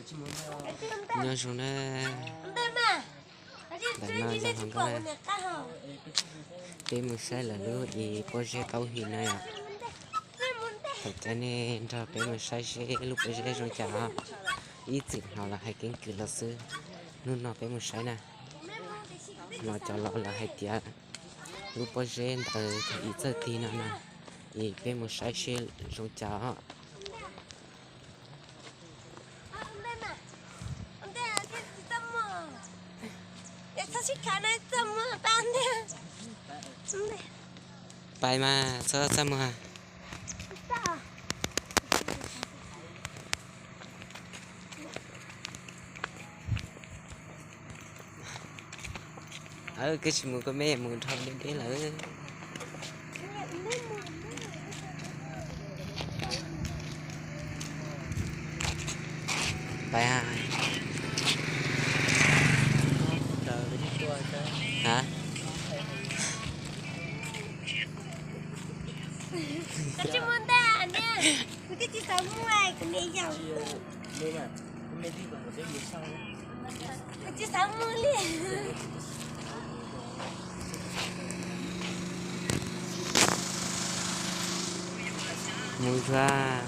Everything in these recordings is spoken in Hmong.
Nyob zoo na, ntawm no yog hluas nkauj na. Peb mus saib lawv lub ib pob zeb taub him no yom. Thaum cav nej nrog peb mus saib seb lub pob zeb zoo cas os. Ib txwm hnov lawv hais keeb kwm los xwb. Hnub no peb mus saib na. Hnov cov laus lawv hais tias lub pob zeb ntawd thaum ub txawj tig no na. Es peb mus saib seb zoo cas os. Pais mas txhob txaj muag. Aw, koj tsis mus koj me mus nrho deb deb lawm. Pais ha. Ha? Koj tsis mus ntag, kuv twb tsis xav mus, kuv niam yaum. Tsis xav mus li. Mus tsuag.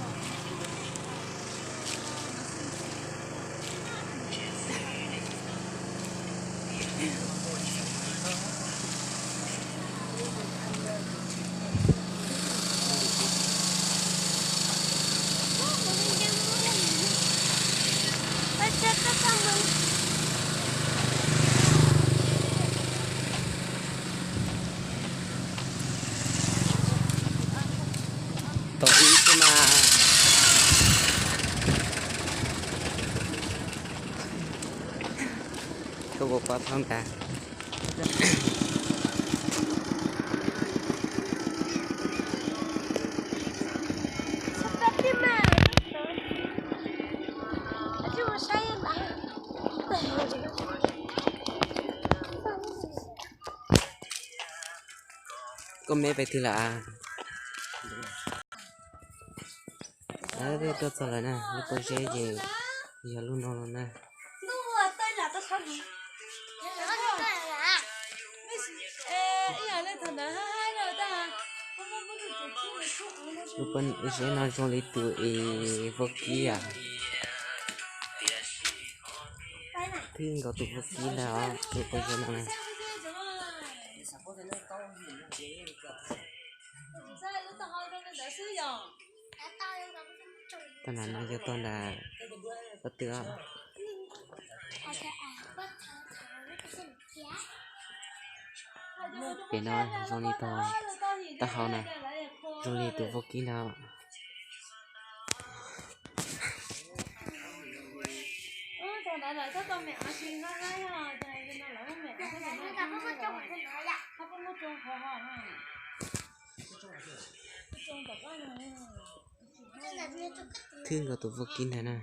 Tau ib xwb mas. Koj puas pom thoob ntag? Koj me pais twg lawm? Tuaj txog lawm na, lub pob zeb ces yog lub no los na. Lub pob zeb no zoo li tus es vaub kib yom. Twb nkaus tus vaub kib ntag os, lub pob zeb no na. Tag nrho no yog tog nram pob tw os. Pem no zoo li tog taub hau na, zoo li tus vaub kib ntag. Twb nkaus tus vaub kib ntag na.